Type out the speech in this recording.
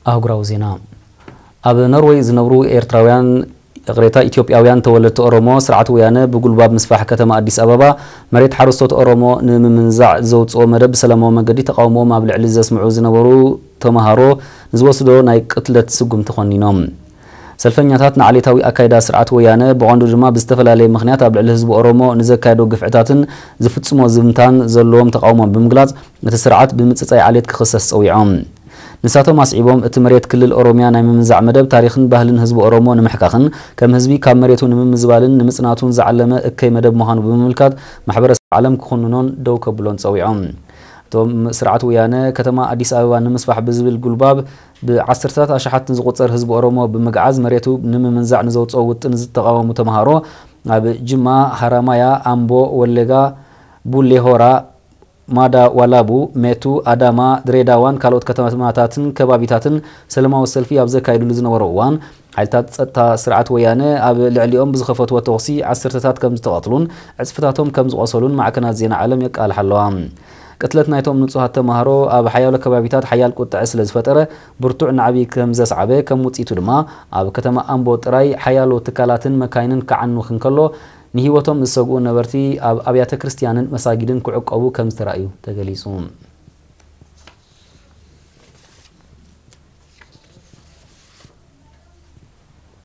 ኣህጉራዊ ዜና። ኣብ ኖርወይ ዝነብሩ ኤርትራውያን፣ ይቕሬታ፣ ኢትዮጵያውያን ተወለድቲ ኦሮሞ፣ ስርዓት ወያነ ብጉልባብ ምስፋሕ ከተማ ኣዲስ ኣበባ መሬት ሓረስቶት ኦሮሞ ንምምንዛዕ ዘውፅኦ መደብ ብሰላማዊ መገዲ ተቃውሞኦም ኣብ ልዕሊ ዘስምዑ ዝነበሩ ተምሃሮ ንዝወስዶ ናይ ቅትለት ስጉምቲ ኮኒኖም። ሰልፈኛታት ንዓሌታዊ ኣካይዳ ስርዓት ወያነ ብቐንዱ ድማ ብዝተፈላለየ ምኽንያት ኣብ ልዕሊ ህዝቢ ኦሮሞ ንዘካየዶ ግፍዕታትን ዝፍጽሞ ዝምታን ዘለዎም ተቃውሞ ብምግላጽ እቲ ስርዓት ብምጽጻይ ዓሌት ክኽሰስ ጸዊዖም። ንሳቶም ኣስዒቦም እቲ መሬት ክልል ኦሮሚያ ናይ ምምንዛዕ መደብ ታሪኽን ባህልን ህዝቢ ኦሮሞ ንምሕካኽን ከም ህዝቢ ካብ መሬቱ ንምምዝባልን ንምጽናቱን ዝዓለመ እከይ መደብ ምዃኑ ብምምልካት ማሕበረሰብ ዓለም ክኹንኖን ደው ከብሎን ጸዊዖም። እቶም ስርዓት ወያነ ከተማ ኣዲስ ኣበባ ንምስፋሕ ብዝብል ጉልባብ ብዓሰርተታት ኣሽሓት ንዝቑጸር ህዝቢ ኦሮሞ ብምግዓዝ መሬቱ ንምምንዛዕ ንዘውፅኦ ውጥን ዝተቓወሙ ተምሃሮ ኣብ ጅማ፣ ሃራማያ፣ ኣምቦ፣ ወለጋ፣ ቡሌ ሆራ፣ ማዳ ዋላቡ፣ ሜቱ፣ ኣዳማ፣ ድሬዳዋን ካልኦት ከተማታትን ከባቢታትን ሰላማዊ ሰልፊ ኣብ ዘካይዱሉ ዝነበሩ እዋን ሓይልታት ጸጥታ ስርዓት ወያነ ኣብ ልዕሊኦም ብዝኸፈትዎ ተኹሲ ዓሰርተታት ከም ዝተቐትሉን ዕጽፍታቶም ከም ዝቖሰሉን ማዕከናት ዜና ዓለም የቃልሓ ኣለዋ። ቅትለት ናይቶም ንጹሃት ተምሃሮ ኣብ ሓያሎ ከባቢታት ሓያል ቁጥዐ ስለ ዝፈጠረ ብርቱዕ ናዕቢ ከም ዘስዓበ፣ ከም ውጽኢቱ ድማ ኣብ ከተማ ኣምቦ ጥራይ ሓያሎ ትካላትን መካይንን ክዓኑ እንከሎ ንህይወቶም ዝሰግኡ ነበርቲ ኣብ ኣብያተ ክርስትያንን መሳጊድን ክዕቆቡ ከም ዝተራእዩ ተገሊጹ።